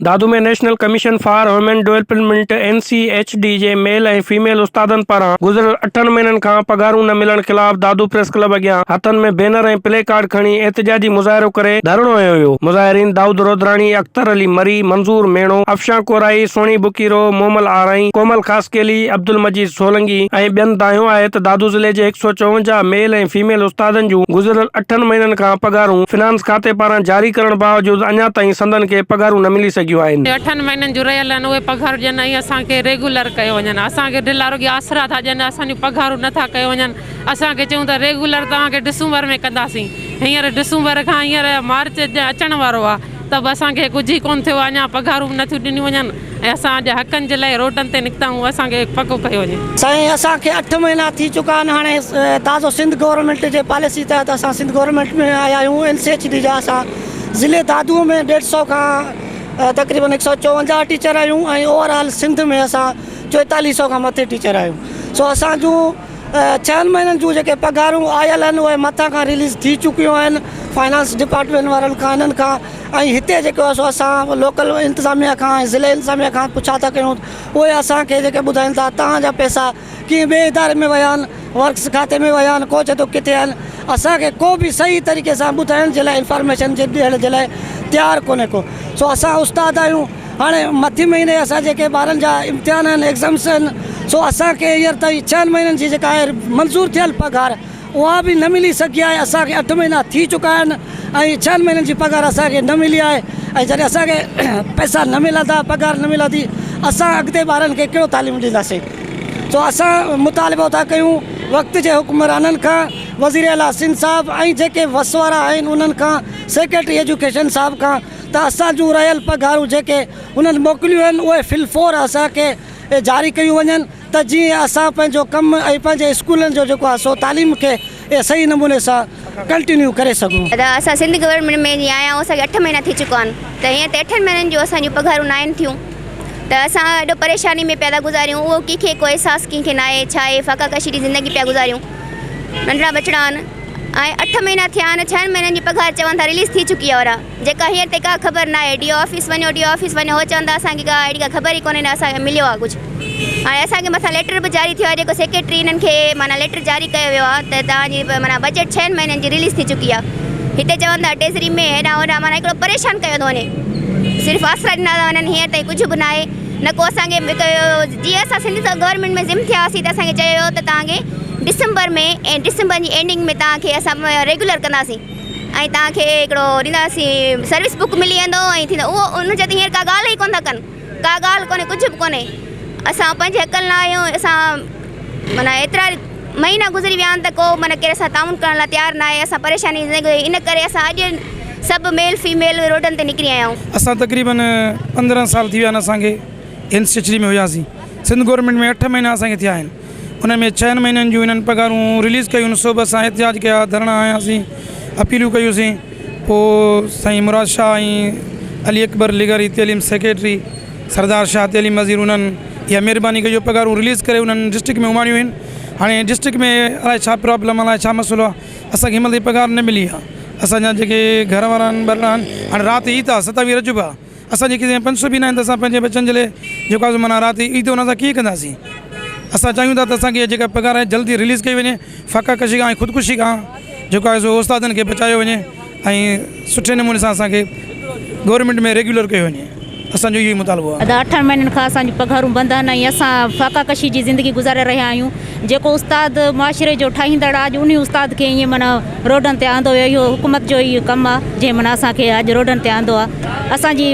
Dadu ۾ national commission for human development, N C H D, جي ميل ۽ female استادن پاران گذريل اٺن مهينن کان پگهارون نه ملڻ خلاف دادو پريس ڪلب اڳيان هٿن ۾ بينر ۽ پلي ڪارڊ کڻي احتجاجي مظاهرو ڪري ڌرڻو هنيو ويو. مظاهرين دائود رودراڻي، اختر علي مري، منظور ميڻو، افشان ڪورائي، سهڻي بڪيرو، مومل آرائين، ڪومل خاصخيلي، عبدالمجيد سولنگي ۽ ٻين دانهيو آهي ته دادو ضلعي جي هڪ 154 ميل ۽ فيميل استادن جون گذريل اٺن مهينن کان پگهارون فنانس کاتي پاران جاري ڪرڻ باوجود اڃا تائين سندن کي پگهارون نه ملي سگهيون آهن. اٺن مهينن جون رهيل آهن اهي پگهارون ڏين ۽ اسان کي ريگولر ڪيو وڃن اسان کي ڍلا رڳي آسرا ٿا ڏين اسان جون پگهارون نه ٿا ڪيو وڃن اسان کي چيون ته ريگولر توهان کي ڊسمبر ۾ ڪنداسين هينئر ڊسمبر کان هينئر مارچ اچڻ وارو آهي ته به اسان کي ڪجهه ئي ڪونه ٿيو آهي اڃا پگهارون به نه ٿيون ڏنيون وڃن ۽ اسان اڄ حقن جي لاء روڊن تي نڪتا آهيون اسان کي پڪو ڪيو وڃي. سائين اسان کي اٺ مهينا ٿي چڪا آهن هاڻي تازو سنڌ گورنمينٽ جي پاليسي تحت اسان سنڌ گورنمينٽ ۾ آيا آهيون اين سي ايڇ ڊي جا اسان ضلعي دادو ۾ ڏيڍ سئو کان تقريبن هڪ سئو چوونجاهه ٽيچر آهيون ۽ اوور آل سنڌ ۾ اسان چوئيتاليهه سئو کان مٿي ٽيچر آهيون سو اسان جون ڇهن مهينن جون جيڪي پگهارون آيل آهن اهي مٿان کان رليز ٿي چڪيون آهن فائنانس ڊپارٽمينٽ وارن کان انهن کان ۽ هتي جيڪو آهي سو اسان لوڪل انتظاميا کان ۽ ضلعي انتظاميا کان پڇا ٿا ڪيون اهي اسان کي جيڪي ٻڌائين ٿا توهان جا پئسا ڪنهن ٻئي اداري ۾ ويا آهن ورڪس کاتي ۾ ويا آهن ڪو چئي ٿو ڪٿي آهن اسان کي ڪو به صحيح طريقي سان ٻڌائڻ جي لاء انفارميشن جي ڏيڻ جي لاء تيار ڪونهي ڪو سو اسان استاد آهيون هاڻي مٿين مهيني اسان جيڪي ٻارن جا امتحان آهن ايگزامس آهن سو اسان کي هينئر تائين ڇهن مهينن جي جيڪا آهي منظور ٿيل پگهار اها به نه ملي سگهي آهي اسان کي اٺ مهينا ٿي چڪا آهن ۽ ڇهن مهينن جي پگهار اسان کي نه ملي آهي ۽ جڏهن اسان کي پئسا نه ملندا پگهار نه ملندي اسان اڳتي ٻارن کي ڪهڙو تعليم ڏينداسين سو اسان مطالبو ٿا ڪيون وقت جي حڪمرانن کان وزير اعليٰ سنڌ صاحب ۽ جيڪي وس وارا آهن انهن کان سيڪريٽري ايجوڪيشن صاحب کان ته اسان جون رهيل پگهارون جيڪي انهن موڪليون آهن اهي في الفور اسان کي جاري ڪيون وڃن ته جيئن اسان پنهنجو ڪم ۽ پنهنجي اسڪولن جو جيڪو آهي سو تعليم کي صحيح نموني سان ڪنٽينيو ڪري سگهون. ادا اسان سنڌ گورنمينٽ ۾ جيئن آيا آهيون اسان کي اٺ مهينا ٿي چڪا آهن ته هينئر ته اٺن مهينن جون اسان جون پگهارون ناهن ٿيون ته اسان ايڏو پريشاني ۾ پيا ٿا گذاريون اهو ڪنهن کي ڪو احساس ڪنهن کي ناهي ڇا آهي فاقا ڪشي جي زندگي پيا گذاريون ننڍڙا ٻچڙا آهن ۽ اٺ مهينا ٿيا آهن ڇهن مهينن جي پگهار چون ٿا رليز ٿي چڪي آهي اورا جيڪا هينئر تائين ڪا خبر ناهي ڊي او آفيس وڃو ڊي او آفيس وڃو هو چون ٿا اسان کي ڪا اهڙي ڪا خبر ئي ڪونهي نه اسان کي مليو آهي ڪجهه هاڻي اسان کي مٿان ليٽر به جاري ٿيو آهي جيڪو سيڪريٽري انهن کي معنيٰ ليٽر جاري ڪيو ويو آهي ته توهان جي معنيٰ بجيٽ ڇهن مهينن جي رليز ٿي چڪي آهي هتي چون ٿا ٽيزري ۾ هيڏانهن هوڏانهن معنيٰ هڪڙو پريشان ڪيو ٿو وڃي صرف آسرا ڏنا ٿا وڃن هينئر تائين ڪجهه به ناهي نه ڪو اسان کي جيئن اسان سنڌ گورنمينٽ ۾ ضم ٿيا هئاسين ته اسان کي چيو ويو ته توهان کي ڊسمبر ۾ ۽ ڊسمبر جي اينڊنگ ۾ توهان کي اسان ريگيولر ڪنداسين ۽ توهان کي هڪڙو ڏينداسين سروس بڪ ملي ويندو ۽ ٿيندو اهو ان جي ته هينئر ڪا ڳالهه ئي ڪونه ٿا ڪن ڪا ڳالهه ڪونهي ڪجهه به ڪونهي اسان پنهنجي حقن لاء آهيون اسان معنيٰ ايترا مهينا گذري ويا آهن ته ڪو معنيٰ ڪير اسان تعاون ڪرڻ لاء تيار نه آهي اسان پريشاني زندگي ان ڪري اسان اڄ سڀ ميل فيميل روڊن تي نڪري آيا آهيون. اسان تقريبن 15 سال ٿي ويا آهن اسان کي اين سي ايڇ ڊي ۾ هياسين سنڌ گورنمينٽ ۾ اٺ مهينا اسان کي ٿيا آهن ان ۾ ڇهن مهينن جون انهن پگهارون رليز ڪيون سو به اسان احتجاج ڪيا ڌرڻا هنياسين اپيلون ڪيوسين پوء سائين مراد شاهه ۽ علي اڪبر لغاري تعليم سيڪريٽري سردار شاهه تعليم وزير انهن اها مهرباني ڪئي جو پگهارون رليز ڪري انهن ڊسٽرڪٽ ۾ اماڻيون آهن هاڻي ڊسٽرڪٽ ۾ الائي ڇا پرابلم الائي ڇا مسئلو آهي اسان کي هن مهل تائين پگهار نه ملي آهي اسان جا جيڪي گهر وارا آهن ٻرڙا آهن هاڻي رات عيد آهي ستاويهه رجب آهي اسان جي کيسي ۾ 500 به ناهن ته اسان پنهنجي ٻچن جي لاء جيڪو آهي سو معنيٰ رات عيد ان سان ڪيئن ڪنداسين اسان چاهيون ٿا ته اسان کي جيڪا پگهار آهي جلدي رليز ڪئي وڃي فاقا ڪشي کان ۽ خودڪشي کان جيڪو آهي سو استادن کي بچايو وڃي ۽ سٺي نموني سان اسان کي گورنمينٽ ۾ ريگيولر ڪيو وڃي اسان جو اهو ئي مطالبو آهي. ادا اٺن مهينن کان اسان جون پگهارون بند آهن ۽ اسان فاقا ڪشي جي زندگي گذاري رهيا آهيون جيڪو استاد معاشري جو ٺاهيندڙ آهي اڄ انهي استاد کي ائين معنيٰ روڊن تي آندو ويو اهو حڪومت جو ئي ڪم آهي جنهن معنيٰ اسان کي اڄ روڊن تي آندو آهي اسان جي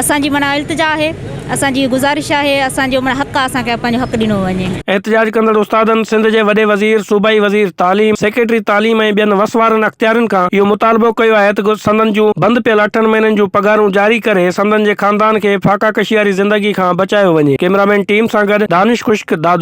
اسان جي معنيٰ التجا آهي اسان جي گذارش آهي اسان جو معنيٰ حق آهي اسان کي پنهنجو حق ڏنو وڃي. احتجاج ڪندڙ استادن سنڌ جي وڏي وزير، صوبائي وزير تعليم، سيڪريٽري تعليم ۽ ٻين وس وارن اختيارين کان اهو مطالبو ڪيو آهي ته سندن جون بند پيل اٺن مهينن جون پگهارون جاري ڪري سندن جي خاندان کي فاقا ڪشي واري زندگي کان بچايو وڃي. ڪئميرامين ٽيم سان گڏ دانش خشڪ، دادو.